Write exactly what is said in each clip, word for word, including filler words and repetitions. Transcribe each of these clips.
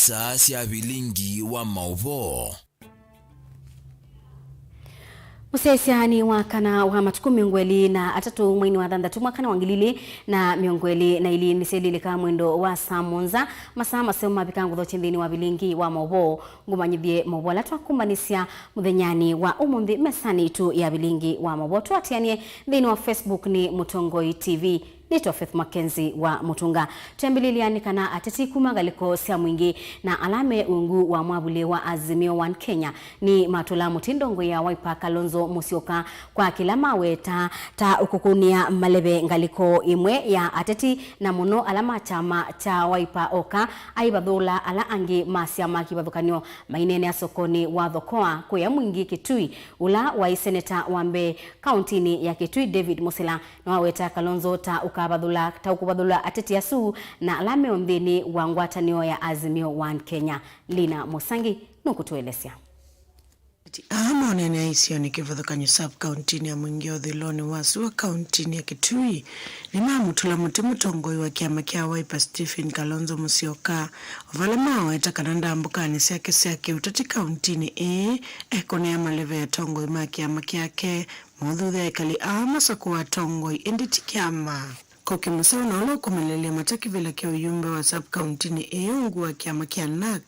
Ita sya vilingi wa maũvoo. Mũsyaĩĩsya nĩ wa kana wa matukũ mĩongo ĩlĩ na atatũ mweinĩ wa thanthatũ mwakana wa ngili ilĩ na mĩongo ĩlĩ na ilĩ nĩsyailĩlĩka mwendo wa saa mũonza, masaa maseo mavika ngũthokye nthĩnĩ wa vilingi wa maũvoo. Ngũmanyĩthye maũvoo ala twakumbanĩsya mũthenyanĩ wa ũmũnthĩ mesanĩ itũ ya vilingi wa maũvoo. Tũatĩanĩe nthĩnĩ wa Facebook nĩ Mũtongoi T V. Nĩtwa Faith Mackenzie wa Mũtunga. Twĩambĩlĩlya nĩ kana ateti kuma ngalĩko sya mũingĩ na ala me ungu wa mwavulĩ wa Azimio One Kenya nĩ matũla mũtĩ ndongoi ya Wiper Kalonzo Musyoka kwa kĩla maweta ta ũkũkũnĩa maleve ngalĩko ĩmwe ya ateti, na mũno ala ma kyama kya Wiper oka aivathũla ala angĩ ma syama kĩvathũkany'o maineenea sokonĩ wa Thokoa kũya mũingĩ Kitui, ũla waĩ seneta wa mbee kauntinĩ ya Kitui David Musila. Nĩwaweta Kalonzo ta ũkavathũla, ta ũkũvathũla ateti asu na ala me nthĩnĩ wa ngwatanĩo ya Azimio One Kenya. Lina Musangi nũkũtũelesya. Ateti aa moneenea isionĩ kĩvathũkany'o sub-kauntinĩ ya Mwingi ũthũĩlonĩ wa sua kauntinĩ ya Kitui nĩmamũtũla mũtĩ mũtongoi wa kĩama kya Wiper Stephen Kalonzo Musyoka, o vala maweta kana ndambũkanĩ syake sya kĩũteti kauntinĩ ĩĩ ekũnĩa maleve atongoi ma kĩama kyake. Mothuthya ekali aa masakũa atongoi ĩndĩ ti kyama. Koki Mũseo na ũla ũkũmeleelya mata kĩvĩla kya ũyumbe wa sub-kauntinĩ ĩĩ ungu wa kyama kya NARC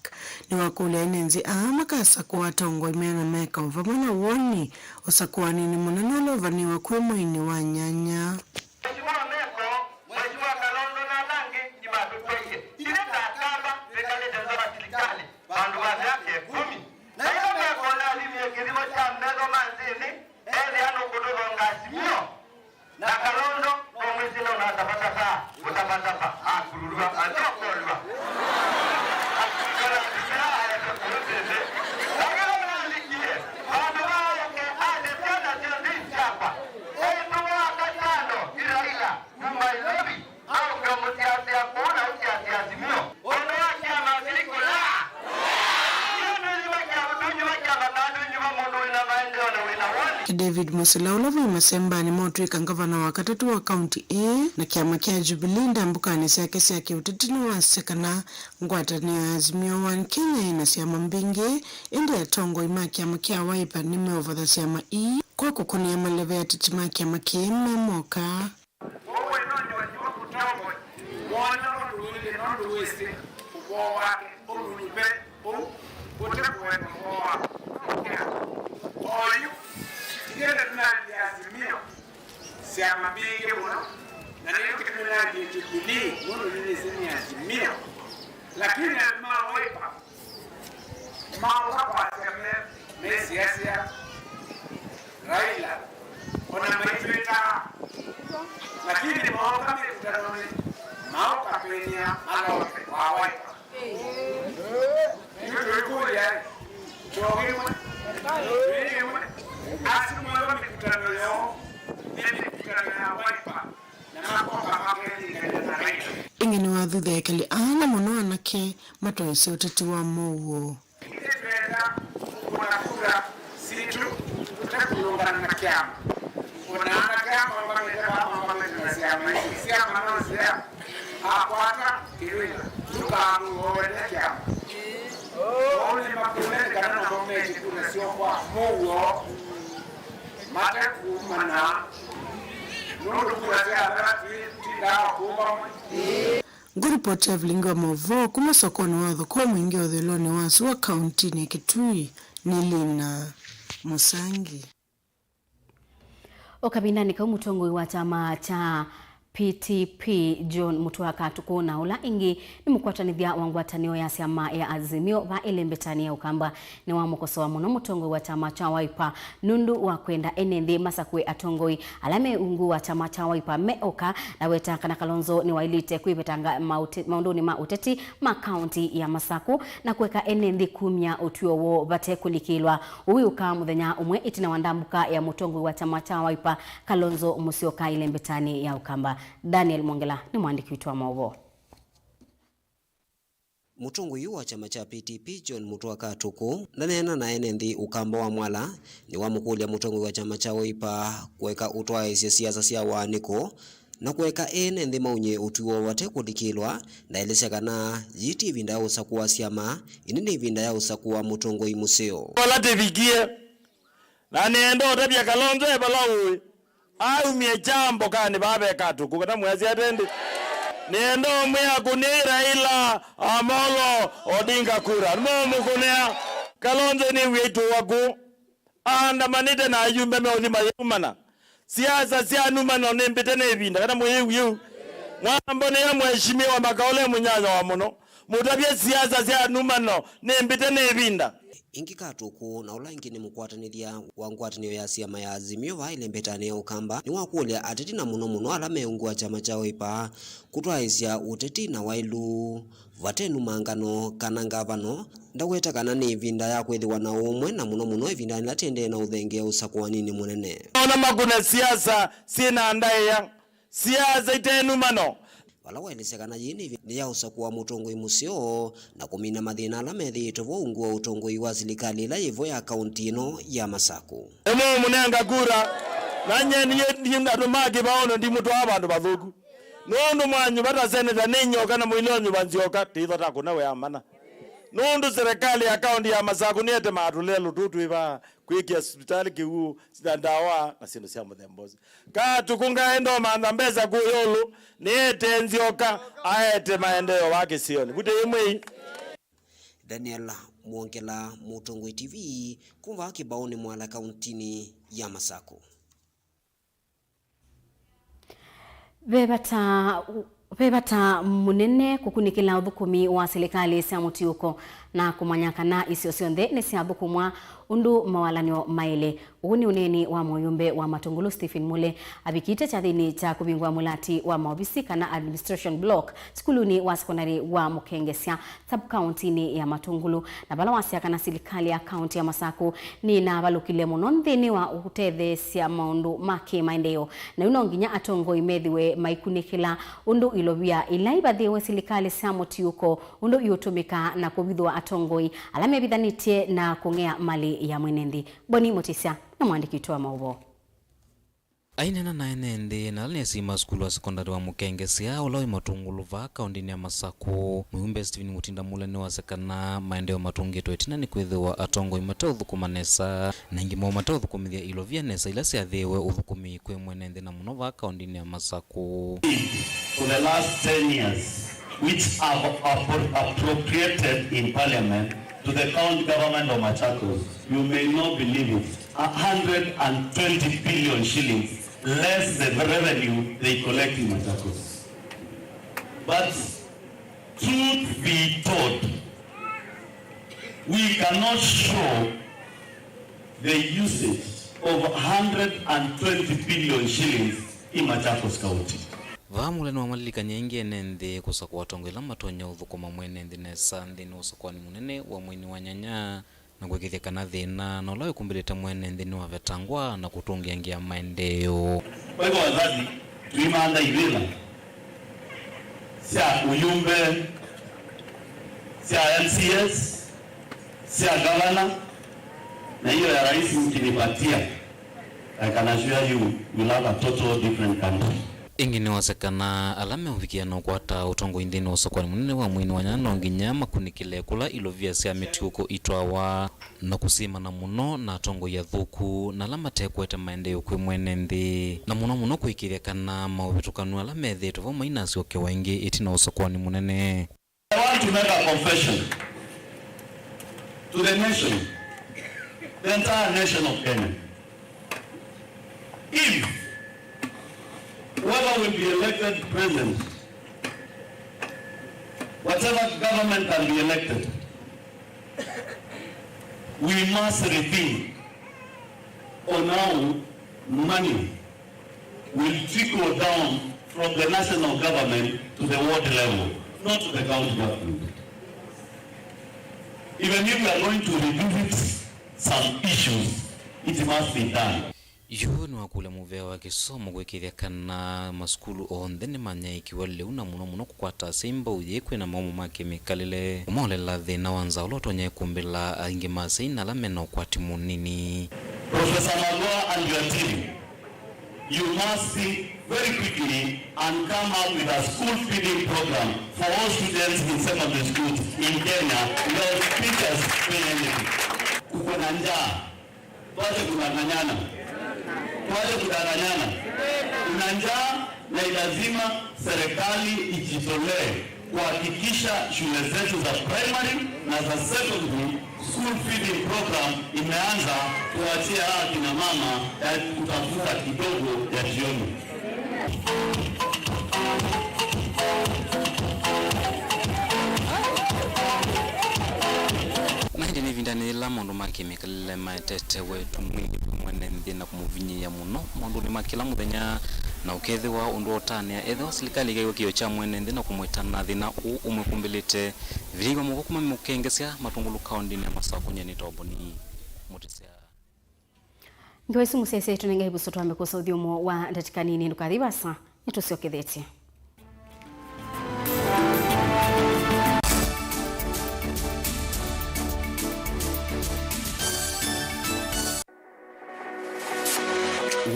nĩwakũlya ene nthĩ aa makasakũa atongoi meana meka o vamwe na woni ũsakũanĩnĩ mũnene ũla ũvanĩĩwe kwĩ mweinĩ wa nyanya. Mheshimiwa Meko, Mheshimiwa Kalonzo na ala angĩ nĩmatũtwaie. Ithyĩ ta Akamba twĩkalĩte nza wa silikalĩ vandũ va myaka ĩkũmi. Na ĩla Meko ũlalimie kĩthimo kya metho ma nthĩnĩ, ethĩa nũkũtũthonga Azimio. Na Kalonzo no mwĩsĩle ũnatapatapa, kũtapatapa, akululwa, atyokolwa. Akululwa na kũtĩkĩla aete kũlũtĩte. Na kĩla nalikie, vandũ va ũke, atĩ syana syonthe syakwa. Eĩtu wa katano, Iraila, kuma Nairobi, aũke ũmũsiasĩa kũu na ũsiasĩa Azimio. Ũndũ wa kyama kĩlikũla. Ĩno nĩ nyuma kya, nĩ nyuma kya matandũ, nyuma mũndũ wĩna maendeeo na wĩna woni. David Musila, ũla wĩ masembanĩ ma ũtw'ĩka ngavana wa katatũ wa kaunti ĩĩ na kyama kya Jubilee ndambũkanĩ syake sya kĩũteti, nĩwasya kana ngwatanĩo ya Azimio One Kenya ĩna syama mbingĩ, ĩndĩ atongoi ma kyama kya Wiper nĩmeũvatha syama ii kwa kũkũnĩa maleve ateti ma kyama kĩĩ me moka. Ũwe no nyuanyiwa mũtongoi, wona ũndũ wĩlĩ nũndũ wĩsĩ ũvoo wake ũlũnyuve ũu ũte kũweta ũvoo wa ũkĩa. Oyu, ithyĩ nĩtũnalĩ Azimio syama mbingĩ mũno, na nĩtũkĩnalĩ Jubilee nũndũ nĩnĩsĩ nĩ Azimio, lakini andũ ma Wiper maũka kwasya me, mesiasya Raila, ona maitwĩtaa, lakini mooka mĩkũtanonĩ, maũkapenia alonge wa Wiper. Yu tũikũlya, kyoo kĩmwe, twĩ kĩmwe, asu moewa mĩkũtano yoo nĩ mĩkũtano ya Wiper, na makoka makelingany'a na Raila. Ĩngĩ nĩwathutha ekali aa na mũno anake matoesye ũteti wa mũuo. Nĩtwenda kũkũna kura sitũ tũtekũlũngana na kyama. Ona anake amwe mamĩte vaa mamamete na syama isu, syama no nzĩa akwata kĩwĩla, ndũkamũoe nĩ kyama. Oou nĩmakũnene kana namo mete kura syoo kwa mũuo mate kũumana, nũndũ kura sya ala twĩtindaa kũũ vamwe. Ngũripoti ya vilingi wa maũvoo kuma sokonĩ wa thoko mwingĩ ũthũĩlonĩ wa sua kauntinĩ ya Kitui nĩ Lina Mũsangi. O kavindanĩ kau, mũtongoi wa kyama kya P T P John Mũtũa Katũkũ na ũla ĩngĩ nĩ mũkwatanĩthya wa ngwatanĩo ya syama ya Azimio va ĩlembetanĩ ya Ũkamba nĩwamũkosoa mũno mũtongoi wa kyama kya Wiper nũndũ wa kwenda ene nthĩ masakũe atongoi ala me ungu wa kyama kya Wiper me oka, na weta kana Kalonzo nĩwaĩlĩte kwĩvetanga maũte-, maũndũnĩ ma ũteti ma kaunti ya Masakũ na kũeka ene nthĩ kumya ũtw'ĩo woo vate kũlikĩlwa. Ũu wĩũka mũthenya ũmwe ĩtina wa ndambũka ya mũtongoi wa kyama kya Wiper Kalonzo Musyoka ĩlembetanĩ ya Ũkamba. Daniel Mwongela nĩ mũandĩki witũ wa maũvoo. Mũtongoi wa kyama kya P T P John Mũtũa Katũkũ ndaneena na ene nthĩ Ũkamba wa Mwala, nĩwamũkũlya mũtongoi wa kyama kya Wiper kũeka ũtwaĩĩsya siasa sya waanĩko Na kũeka ene nthĩ maunye ũtwi woo vate kũlikĩlwa, ndaelesya kana yĩĩ ti ĩvinda ya ũsakũa syama, ĩndĩ nĩ ĩvinda ya ũsakũa mũtongoi mũseo. Vala tĩvikie, na nĩenda ũtavya Kalonzo e vala ũĩ, aumie kya mbokanĩ vaa ve Katũkũ, kana mwĩasya ate ndĩ? Nĩenda ũmwĩa akũnĩe Raila Amolo Odinga kura. Nĩmũũmũkũnĩa. Kalonzo nĩw'ĩe itũwa kũ? Aandamanĩte na ayumbe meũthi mayĩnumana. Siasa sya numano nĩ mbĩte nĩ ĩvinda, kana mũyĩw'e ũu? Mwambonea Mheshimiwa Makaũle mũnyanya wa mũno. Mũtavye siasa sya numano nĩ mbĩte nĩ ĩvinda. Ĩngĩ Katũkũ, na ũla ĩngĩ nĩ mũkwatanĩthya wa ngwatanĩo ya syama ya Azimio vaa ĩlembetanĩ ya Ũkamba, nĩwakũlya ateti na mũno mũno ala me ungu wa kyama kya Wiper kũtwaĩĩsya ũteti na waĩlu vate numangano kana ngavano ndaweta kana nĩ ĩvinda ya kwĩthĩwa na ũũmwe, na mũno mũno ĩvindanĩ yĩla tĩendee na ũthengee ũsakũaninĩ mũnene. Ona makũne siasa syĩ na ndaĩa, siasa ite numano. Vala waelesya kana yĩĩ nĩ ĩvinda ya ũsakũa mũtongoi mũseo na kũmina mathĩna ala methĩĩtwe vo ungu wa ũtongoi wa silikalĩ ĩla yĩ vo ya kaunti ĩno ya Masakũ. Nĩmũũmũnenga kura, na nyie niĩ ndi andũ ma kĩvaũno ndimũtwaa vandũ vathũku. Nũndũ mwanyuva ta seneta nĩ nyoka na mũilĩ wa nyuva nzyoka, tĩitho ta kũna wĩa mana. Nũndũ serikali ya kaunti ya Masakũ nĩete maatũlelo tũtwĩvaa kwĩkĩa sivitalĩ kĩw'ũ, sina ndawa na syĩndũ sya mũthemba ũsu. Katũkũ ngaenda ũmantha mbesa kũya ĩũlũ, nĩete nzyoka, aete maendeeo va kĩsionĩ. Vute ĩmwe ii. Daniel Mwongela, Mũtongoi T V, kuma vaa Kĩbaũnĩ Mwala kauntinĩ ya Masakũ. Ve vata, ve vata mũnene kũkunĩkĩla ũthũkũmi wa silikalĩ sya mũtiũko na kũmanya kana isio syonthe nĩsyathũkũmwa ũndũ mawalany'o maĩle. Ũũ nĩ ũneeni wa mũyũmbe wa Matũngũlũ Stephen Mule avikĩte kyathĩnĩ kya kũvingũa mũlati wa maovisi kana administration block sukulunĩ wa sekondalĩ wa Mũkengesya sub-kauntinĩ ya Matũngũlũ, na vala wasya kana silikalĩ ya kaunti ya Masakũ nĩnavalũkile mũno nthĩnĩ wa ũtetheesya maũndũ ma kĩ-maendeeo, na yu no nginya atongoi methĩwe maikunĩkĩla ũndũ ilovia ila ivathĩwe silikalĩ sya mũtiũko ũndũ iũtũmĩka na kũvithũa atongoi ala mevithanĩtye na kũng'ea malĩ ya mwene nthĩ. Boni Mũtĩsya nĩ mũandĩki witũ wa maũvoo. Aineena na ene nthĩ na ala nĩ asyai ma sukulu wa sekondalĩ wa Mũkengesya ũla wĩ Matũngũlũ vaa kaũntinĩ ya Masakũ, mũyũmbe Stephen Mutinda Mule nĩwasya kana maendeeo matũngĩtwe ĩtina nĩ kwĩthĩwa atongoi mateũthũkũma nesa, na aingĩ moo mateũthũkũmĩthya ilovia nesa ila syathĩĩwe ũthũkũmi kwĩ mwene nthĩ na mũno vaa kaũntinĩ ya Masakũ. For the last ten years, which have appro-, appropriated in parliament to the county government of Machakos, you may not believe it, a hundred and twenty billion shillings less the revenue they collect in Machakos. But truth be told, we cannot show the usage of a hundred and twenty billion shillings in Machakos County. Vaa Mule nĩwamalilikany'a ĩngĩ ene nthĩ kũsakũa atongoi ala matonya ũthũkũma mwene nthĩ nesa nthĩnĩ wa ũsakũani mũnene wa mweinĩ wa nyanya, na kũĩkĩĩthya kana thĩna na ũla wĩkumbĩlĩte mwene nthĩ nĩwavetangwa na kũtũngĩangĩa maendeeo. Kwa hivyo wazazi, tuimantha ivĩla sya ũyũmbe, sya M C As, sya gavana, na hiyo ya rais mkinipatia, I can assure you, we'll have a total different country. Ĩngĩ nĩwasya kana ala meũvikĩa na ũkwata ũtongoi nthĩnĩ wa ũsakũani mũnene wa mweinĩ wa nyanya no nginya makunĩkĩle kũla ilovia sya mĩtiũko itwawa, na kũsyĩmana mũno na atongoi athũku na ala matekwete maendeeo kwĩ mwene nthĩ, na mũno mũno kũĩkĩĩthya kana maũvĩtũkanu ala methĩĩtwe vau mainasyokewa ĩngĩ ĩtina wa ũsakũani mũnene. I want to make a confession to the nation, the entire nation of Kenya. If whoever will be elected president, whatever government can be elected, we must rethink on how money will trickle down from the national government to the ward level, not to the county government. Even if we are going to revisit some issues, it must be done. Yu nĩwakũlya mũvea wa kĩsomo kũĩkĩĩthya kana masukulu onthe nĩmanyaĩĩkiw'a lĩu, na mũno mũno kũkwata asyai mbau yĩĩ kwĩna maũmũ ma kĩmĩkalĩle, kũmaolela thĩna wa nzaa ũla ũtonya ĩkumbĩla aingĩ ma asyai na ala mena ũkwati mũnini. Professor Malwa and your team, You must think very quickly and come up with a school feeding program for all students in secondary schools in Kenya without teachers paying anything. Kuko na njaa. Tuache kudanganyana. Tuache kudanganyana. Kuna njaa na ni lazima serikali ijitolee kuhakikisha shule zetu za primary na za secondary school feeding program imeanza, kuachia hawa kina mama ya kutafuta kidogo ya jioni. Na ĩndĩ nĩ ĩvindanĩ yĩla maũndũ ma kĩmĩkalĩle maetete wetu mwingĩ kwa mwene nthĩ na kũmũvinyĩĩa mũno maũndũnĩ ma kĩla mũthenya, na ũkethĩwa ũndũ wa ũtanĩa, ethĩwa silikalĩ ĩkaiwa kĩo kya mwene nthĩ na kũmwĩtana thĩna ũũ ũmwĩkumbĩlĩte, ĩvinyĩĩw'a moko kuma mĩmũkengesya matũngũlũ kaũndĩnĩ ya Masakũ. Nyie nĩ Toboni Mũtĩsya. Ngewa isu mũsyaĩĩsya itũnenga ĩvuso twambe kũsa ũthyũmũo wa ndatĩka nini. Ndũkathi vaasa, nĩtũsyokethetye.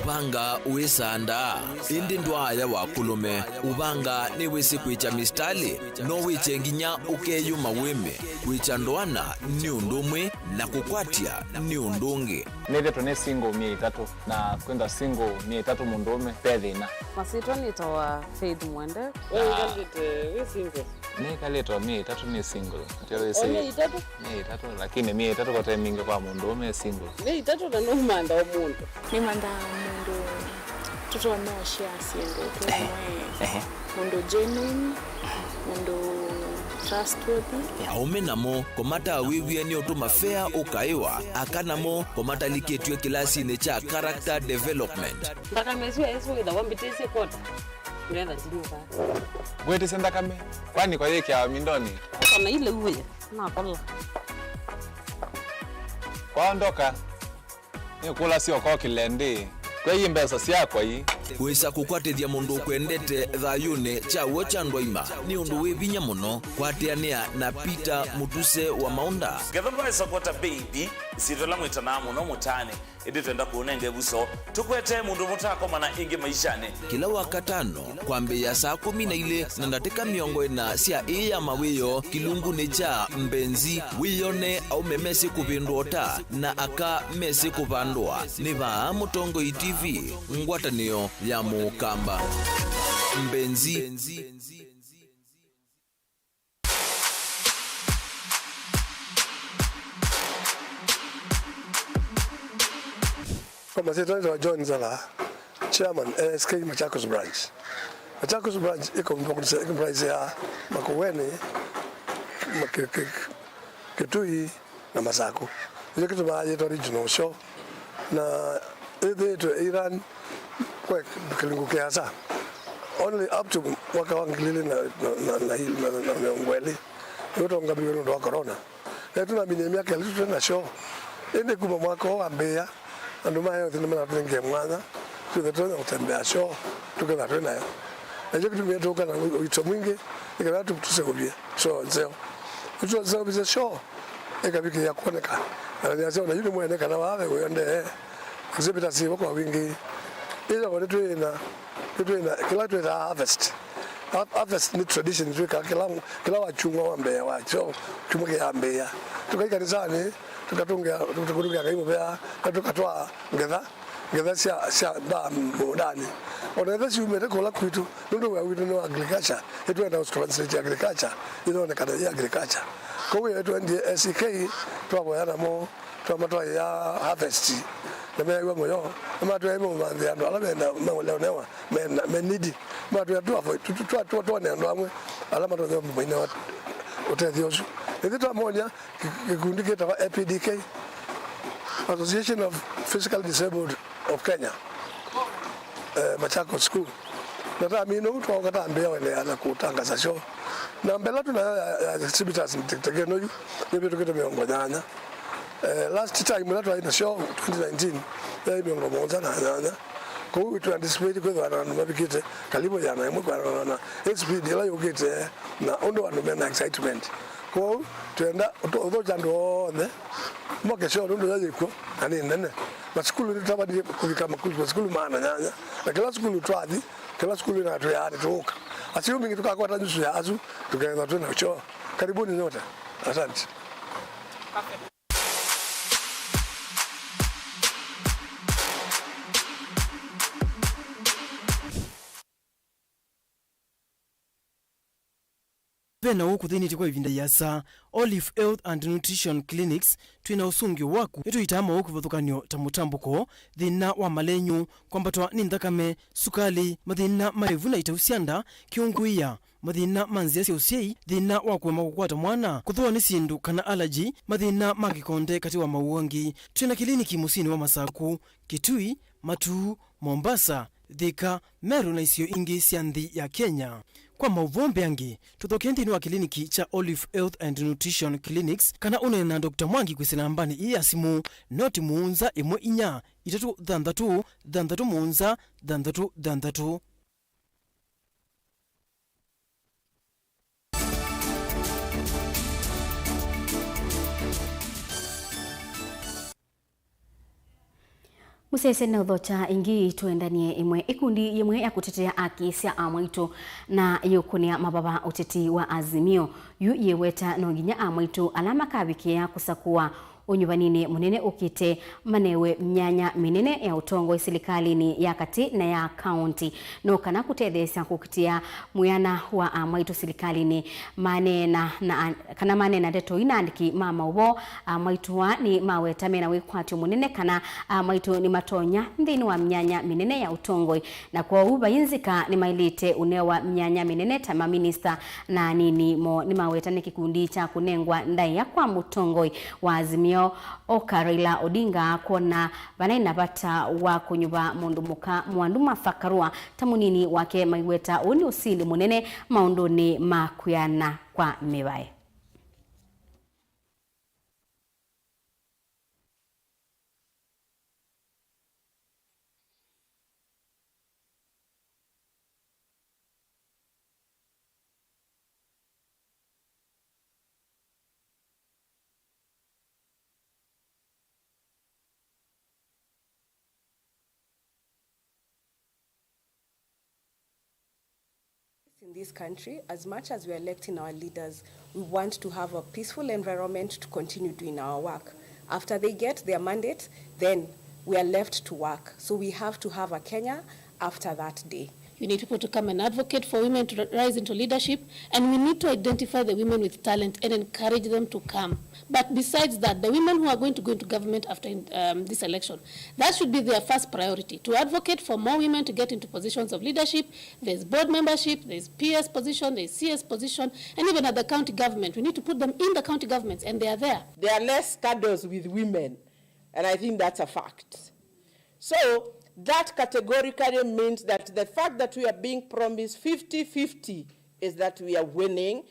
Ũvanga wĩsandaa, ĩndĩ ndwaaya wa kũlũme. Ũvanga nĩwĩsĩ kwĩkya mĩsitalĩ, no wĩkye nginya ũkeyũma wĩme. Kwĩkya ndoana nĩ ũndũ ũmwe, na kũkwatya nĩ ũndũ ũngĩ. Nĩthĩtwe nĩ single myei ĩtatũ, na kwĩnda single myei ĩtatũ mũndũũme, ve thĩna. Masyĩtwa nĩtawa Faith Mwende. We wĩkalĩte wĩ single? Nĩkalĩte o myei ĩtatũ nĩ single. Atĩ wĩsĩ o myei ĩtatũ? Myei ĩtatũ, lakini myei ĩtatũ kote mingĩ kwa mũndũũme e single. Myei ĩtatũ na nũmantha o mũndũ. Nĩmanthaa mũndũ tũtonya ũshare syĩndũ twĩ ĩmwe. Ehe. Mũndũ genuine, mũndũ trustworthy. Aũme namo kũmatawĩw'e nĩ ũtũma fea ũkaĩwa, aka namo kũmatalikĩtw'e kĩlasinĩ kya character development. Nthakame ĩsu yaĩsĩ wĩthawa mbĩtĩsye kwota, ngetha ndinyuka. Ngwĩtĩsye nthakame, kwani kwa yĩkĩawa mindoni? Eka na ile uwe, nakola. Kwaondoka. Nĩkũlasya ũkokĩle ndĩ, kwei mbesa syakwa ii. Kwĩsa kũkwatĩthya mũndũ ũkwendete thayũnĩ kya w'o kya ndwaima nĩ ũndũ wĩ vinya mũno. Kwatĩanĩa na Peter Mũtuse wa Maũnda. Ngetha ndwaĩsa kwota baby, ĩsyĩtwa ĩla mwĩtanaa mũno mũtaanĩ, ĩndĩ twenda kũũnenga ĩvuso, tũkwetee mũndũ mũtakomana ĩngĩ maishanĩ. Kĩla Wakatano, kwambĩĩa saa kũmi na ilĩ na ndatĩka mĩongo ĩna sya ĩĩ ya mawĩoo, kĩlungunĩ kya Mbenzi, wĩyone aũme mesĩ kũvĩndũa ũta na aka mesĩ kũvandũa. Nĩ vaa Mũtongoi T V, ngwatanĩo ya Mũkamba. Mbenzi. Kwa masyĩtwa nĩtawa John Nzala, chairman A S K Machakos Branch. Machakos Branch ĩkompraisaa Makueni, Kĩ-, Kĩ-, Kitui na Masakũ. Nĩkyo kĩtumaa yĩtwa regional show. Na ĩthĩĩtwe ĩran kwa kĩlungu kĩasa. Only up to mwaka wa ngili ilĩ na, na, na, na, na, na mĩongo ĩlĩ, nĩũtongamiwe nũndũ wa corona. Na tũnaminie myaka ĩlĩ tũte na show. Ĩndĩ kuma mwaka ũũ wambĩĩa, andũ ma health nĩmanatũnengie mwanya twĩthe tũtonya kũtembea show, tũketha twĩ nayo. Na kyo kĩtumie tũka na ũito mwingĩ, nĩ kana tũ-, tũseũvye show nzeo. Tũseũvĩsye show, ĩkavikĩĩa kwoneka. Na nĩasya ona yu nĩmwene kana vaa ve ũyo ndee, exhibitors ivo kwa wingĩ. Ĩyo nĩtwĩna, nĩtwĩna kĩla twĩtaa harvest. Har-, harvest nĩ tradition twĩkaa kĩla, kĩla wa kyumwa wa mbee wa kyo, kyumwa kĩyambĩĩa. Tũkai kanisanĩ, tũkatũngĩa, tũkatũngĩa Ngai mũvea, na tũkatwaa ngetha, ngetha sya, sya mbaa mũũndanĩ. Ona ethĩwa syumĩte kũla kwitũ, nũndũ wĩa witũ nĩ wa agriculture, nĩtwenda translate agriculture, ĩyonekana yĩ agriculture. Kwoou ĩyo twendie A C K, twavoya namo, twamatwaĩa harvest, na meew'a mũyo, na matwĩa maũmanthĩa andũ ala mena, meũlewa, mena, me needy. Matwĩa twa-, twa-, twa-, twa-, twone andũ amwe ala matonya kũmainĩwa ũtethyo ũsu. Ĩndĩ twamonia kĩ-, kĩkundi kĩtawa A P D K, Association of Physically Disabled of Kenya, eh, Machakos School. Na tamina ũu, twaũka tambĩa ũendeea na kũtangaza show. Namba ĩla twĩ nayo ya, ya exhibitors nĩ teke ĩno yu, nĩvĩtũkĩte mĩongo nyanya. Eh, last time ĩla twaĩ na show twenty nineteen, yaĩ mĩongo mũonza na nyanya. Kwoou tũ anticipate kwĩthĩwa na andũ mavikĩte karibu ĩana ĩmwe kwĩanana na speed ĩla yũkĩte na ũndũ andũ mena excitement. Kwoou, twenda ũtũ-, ũthũkya andũ onthe moke syoo nũndũ yo yĩkw'o na nĩ nene. Masukulu nĩtũtavanĩe kũvika makulu, masukulu maana nyanya, na kĩla sukulu twathi, kĩla sukulu ĩna twĩaa nĩtũũka. Asyai mbingĩ tũkakwata nyusu ya asu, tũkeethwa twĩ na kyoo. Karibuni nyote. Asante. Ve na ũũ kũthĩnĩtye kwa ĩvinda yĩasa. Olive Health and Nutrition Clinics, twĩ na ũsũngĩo waku. Nĩtũitaa maũũ kĩvathũkany'o ta mũtambũko, thĩna wa malenyũ, kwambatwa nĩ nthakame, sukalĩ, mathĩna ma ĩvu na itau sya nda, kĩũngũĩa, mathĩna ma nzĩa sya ũsyai, thĩna wa kũema kũkwata mwana, kũthũwa nĩ syĩndũ kana allergy, mathĩna ma kĩkonde katĩ wa maũũ angĩ. Twĩ na kĩliniki mũsyĩnĩ wa Masakũ, Kitui, Matuu, Mombasa, Thika, Meru na isio ingĩ sya nthĩ ya Kenya. Kwa maũvoo mbeange, tũthokee nthĩnĩ wa kĩliniki kya Olive Health and Nutrition Clinics kana ũneene na Doctor Mwangi kwĩsĩla nambanĩ ĩĩ ya simũ, noti mũonza ĩmwe inya itatũ thanthatũ thanthatũ mũonza thanthatũ thanthatũ. Mũsese na ũthokya ĩngĩ, tũendanie ĩmwe. Ĩkundi yĩmwe ya kũtetea aki sya amwaitũ na yĩũkũnĩa mavava ũteti wa Azimio yu yĩweta no nginya amwaitũ ala makavikĩa kũsakũa ũnyuvaninĩ mũnene ũkĩte manewe myanya mĩnene ya ũtongoi silikalĩnĩ ya katĩ na ya kaunti, no kana kũtetheesya kũkitĩa mwĩana wa amwaitũ silikalĩnĩ. Maneena na, kana maneena ndeto ii na andĩki ma maũvoo, amwaitũ aa nĩ maweta mena wĩkwatyo mũnene kana amwaitũ nĩmatonya nthĩnĩ wa myanya mĩnene ya ũtongoi, na kwoou vai nzika nĩmaĩlĩte ũnewa myanya mĩnene ta maminista na anini moo. Nĩmaweta nĩ kĩkundi kya kũnengwa ndaĩa kwa mũtongoi wa Azimio Oka Raila Odinga kwona vanaĩ na vata wa kũnyuva mũndũ mũka Mwandu Martha Karua ta mũnini wake, maiweta ũũ nĩ ũsindi mũnene maũndũnĩ ma kwĩana kwa mĩvaĩ. In this country, as much as we are electing our leaders, we want to have a peaceful environment to continue doing our work. After they get their mandate, then we are left to work. So we have to have a Kenya after that day. You need people to come and advocate for women to ri- rise into leadership, and we need to identify the women with talent and encourage them to come. But besides that, the women who are going to go into government after, um, this election, that should be their first priority, to advocate for more women to get into positions of leadership. There's board membership, there's P S position, there's C S position, and even at the county government, we need to put them in the county governments, and they are there. There are less cadres with women, and I think that's a fact. So that categorically means that the fact that we are being promised fifty fifty is that we are winning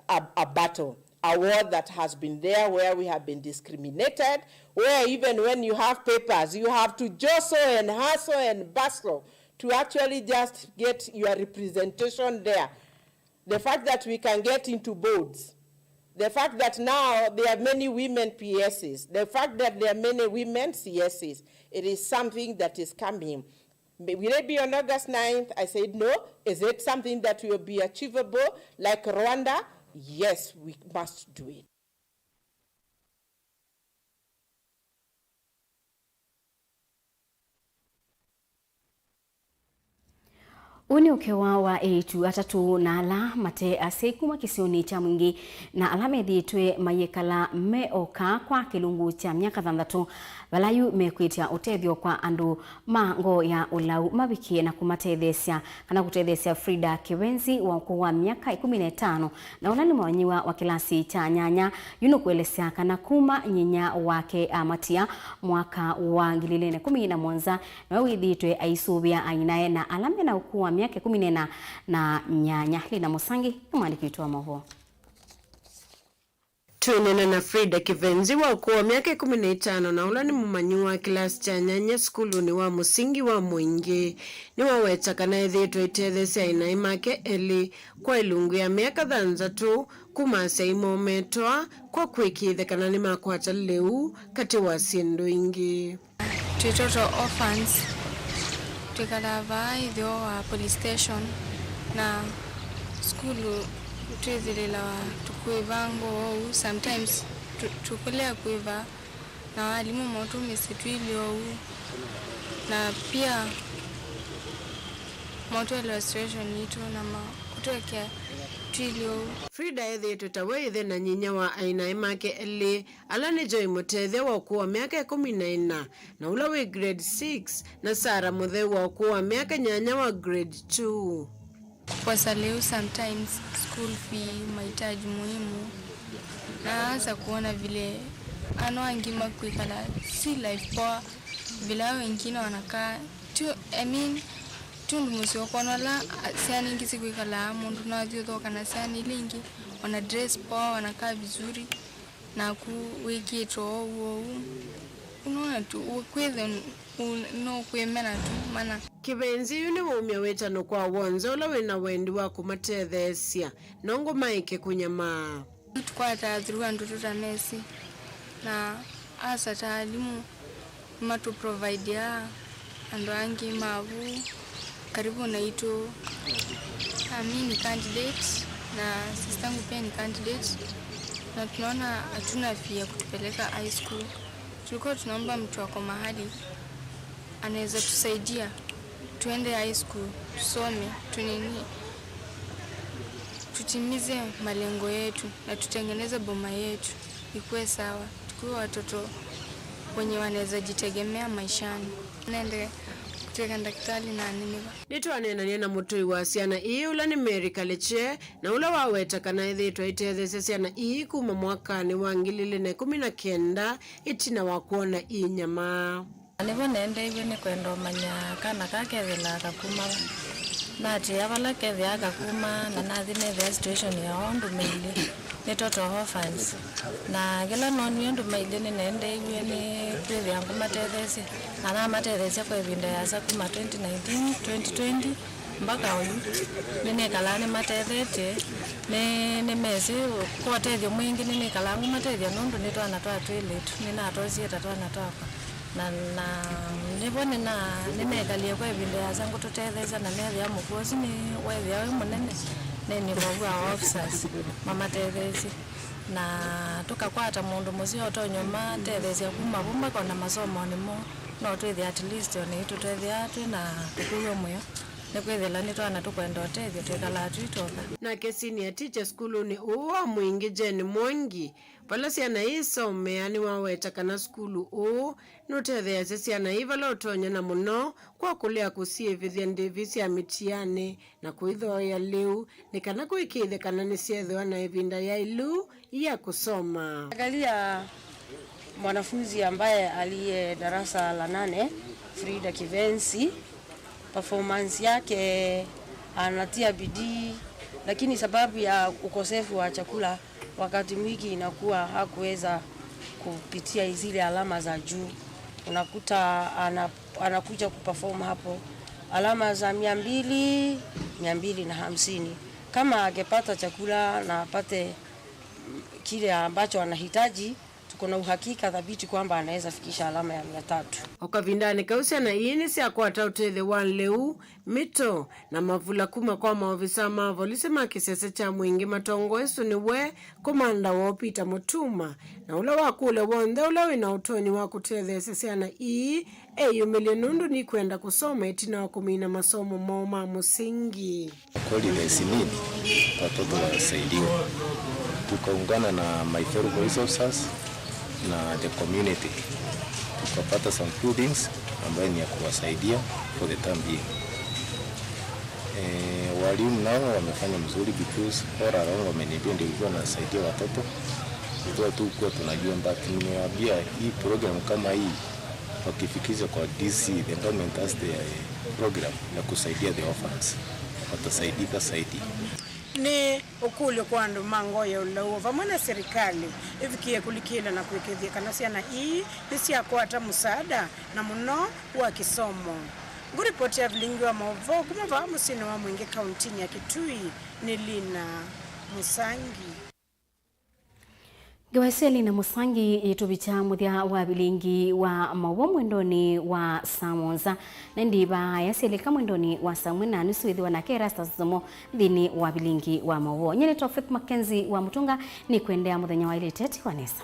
a, a battle, a war that has been there where we have been discriminated, where even when you have papers, you have to jostle and hustle and bustle to actually just get your representation there. The fact that we can get into boards, the fact that now there are many women P Ss, the fact that there are many women C Ss, it is something that is coming. Will it be on August ninth? I said no. Is it something that will be achievable like Rwanda? Yes, we must do it. Ũũ nĩ ũkewa wa eĩtu atatũ na ala mate asyai kuma kĩsionĩ kya Mwingĩ na ala methĩĩtwe mayĩkala me oka kwa kĩlungu kya myaka thanthatũ, vala yu mekwĩtya ũtethyo kwa andũ ma ngoo ya ũlau mavikie na kũmatetheesya kana kũtetheesya Frida Kiwenzi wa ũkũũ wa myaka ĩkũmi na ĩtano, na ũla nĩ mũmanyĩw'a wa kĩlasi kya nyanya. Yu nũkũelesya kana kuma nyinya wake amatia mwaka wa ngili ilĩ na ĩkũmi na mũonza, nĩwe wĩthĩĩtwe aisũvĩa ainae na ala me na ũkũũ wa myaka ĩkũmi na ĩna na nyanya. Lina Mũsangi nĩ mwandĩki witũ wa maũvoo. Kwĩneena na Frida Kivenzi wa ũkũũ wa myaka ĩkũmi na ĩtano, na ũla nĩ mũmanyi wa kĩlasi kya nyanya sukulunĩ wa mũsingi wa Mũingĩ, nĩwaweta kana ethĩĩtwe aitetheesya ainaĩ make elĩ kwa ĩlungu ya myaka thanthatũ kuma asyai moo metwaa kwa kwĩkĩĩthya kana nĩmakwata lĩu katĩ wa syĩndũ ingĩ. Twĩ total orphans. Twĩkalaa vaa ĩtheo wa police station, na sukulu twĩthĩlĩlawa tũkũĩva ngoo ũu. Sometimes tũ- tũkũlea kũĩva, na alimũ maũtũmĩsye twĩlye ũu, na pia maũtũelewa situation yitũ na maũtũekea twĩlye ũu. Frida ethĩĩtwe ta we ĩthe na nyinya wa ainaĩ make elĩ, ala nĩ Joy Mũtethya wa ũkũũ wa myaka ĩkũmi na ĩna, na ũla wĩ grade six, na Sarah Mũtheu wa ũkũũ wa myaka nyanya wa grade two. Kũkosa lĩu sometimes, school fee, mahitaji muhimu, na asa kuona vile ano angĩ makwĩkala si life poa, vile hao wengine wanakaa. Tu, I mean, tu ũndũ mũseo kwona ala, a, syana ingĩ sikwĩkalaa, mũndũ no athiũthũka na syana ila ingĩ, wana dress poa, wanakaa vizuri. Naku wĩkĩte ũu ũu, unaona tu, kwĩthwa nũkwĩmena tu mana. Kĩvenzi yu nĩwaumya wĩtano kwa w'onthe ũla wĩ na wendi wa kũmatetheesya, nongo maĩke kũnyamaa. Tũkwataa through andũ tũtamesĩ, na asa ta alimũ, matũprovidea andũ angĩ ma vu karibu naitũ. Na mi ni candidate na sistangu pia ni candidate, na tunaona hatuna fee ya kutupeleka high school. Tulikuwa tunaomba mtu ako mahali anaweza tusaidia tuende high school, tusome, tunini, tutimize malengo yetu na tutengeneze boma yetu ikuwe sawa, tukuwe watoto wenye wanaweza jitegemea maishani. Nende kutweka daktari na niniva. Nĩtwaneenanie na mũtũi wa syana ii, ũla nĩ Mary Kaliche, na ũla waweta kana ethĩĩtwe aitetheesya syana ii kuma mwakanĩ wa ngili ilĩ na ĩkũmi na kenda ĩtina wa kwona ii nyamaa. Na nĩvo nendeiw'e nĩ kwenda ũmanya kana kaa kethĩlaa kakuma va. Naatĩĩa vala kethĩaa kakuma, na nathi nethĩa situation ya o andũ mailĩ nĩ total orphans. Na kĩla noonie andũ mailĩ nĩnendeiw'e nĩ kwĩthĩa ngũmatetheesya, na namatetheesya kwa ĩvinda yĩasa kuma twenty nineteen, twenty twenty, mpaka oyu. Nĩnĩkalaa nĩmatethetye, nĩ, nĩmesĩ kwa ũtethyo mwingĩ nĩnĩkalaa ngũmatethya nũndũ nĩ twana twa twĩlĩtu, nĩnatosie ta twana twakwa. Na, na nĩvo nĩna, nĩnekalie kwa ĩvinda yĩasa ngũtũtetheesya, na nethĩa mũkuo ũsu nĩ wethĩa wĩ mũnene, nĩnĩvovua officers mamatetheesye. Na tũkakwata mũndũ mũseo ũtonya ũmatetheesya kuma vu mpaka ona masomonĩ moo, no twĩthĩa at least ona itũtethĩa twĩ na tũkwĩw'a mũyo. Nĩkwĩthĩla nĩ twana tũkwenda ũtethyo, twĩkalaa twĩ twoka. Nake senior teacher sukulunĩ ũũ wa Mwingĩ, Jane Mwangi, vala syana ii isomea, nĩwaweta kana sukulu ũũ nũtetheeasya syana ii vala ũtonya, na mũno kwa kũlea kũsiĩvĩthya ndĩvi sya mĩtianĩ na kũithooea lĩu, nĩ kana kũĩkĩĩthya kana nĩsyeethĩwa na ĩvinda yaĩlu ya kũsoma. Angalia mwanafunzi ambaye aliye darasa la nane, Frida Kivenzi, performance yake anatia bidii, lakini sababu ya ukosefu wa chakula wakati mwingi inakuwa hakuweza kupitia zile alama za juu. Unakuta ana-, anakuja kuperform hapo alama za mia mbili, mia mbili na hamsini. Kama angepata chakula na apate kile ambacho anahitaji, tuko na uhakika thabiti kwamba anaweza fikisha alama ya mia tatu. O kavindanĩ kau, syana ii nĩsyakwata ũtethyo wa lĩu, mĩto, na mavula kuma kwa maovisaa ma volisi ma kĩsese kya Mwingĩ matongoeswe nĩwe komanda woo Peter Mũtuma, na ũla wakũlya w'onthe ũla wĩ na ũtonyi wa kũtetheesya syana ii eyũmĩlye nũndũ nikwenda kũsoma ĩtina wa kũmina masomo moo ma mũsingi. Holidays nini, watoto wasaidiwe. Tukaungana na my fellow police officers na the community. Tukapata some few things ambayo ni ya kuwasaidia for the time being. Eh, walimu nao wamefanya mzuri because all along wameniambia ndio ilikuwa nasaidia watoto. Ilikuwa tu kuwa tunajua, but nimewaambia hii program kama hii wakifikisha kwa D C, the government has the program ya kusaidia the orphans. Watasaidika zaidi. Nĩ ũkũ Kũlyo kwa andũ ma ngoo ya ũlau o vamwe na silikalĩ ĩvikĩe kũlikĩla na kũĩkĩĩthya kana syana ii nĩsyakwata mũsaada, na mũno wa kĩsomo. Ngũripoti ya vilingi wa maũvoo kuma vaa mũsyĩnĩ wa Mwingĩ kauntinĩ ya Kitui nĩ Lina Mũsangi. Ngewa ĩsu ya Lina Mũsangi yĩtũvikya mũthya wa vilingi wa maũvoo mwendonĩ wa saa mũonza. Na ĩndĩ vaa yasyalika mwendonĩ wa saa ĩmwe na nusu, ĩthĩwa nake Erastus Nzomo nthĩnĩ wa vilingi wa maũvoo. Nyie nĩtawa Faith Mackenzie wa Mũtũnga, nĩkwendea mũthenya wa ĩlĩ teti wa nesa.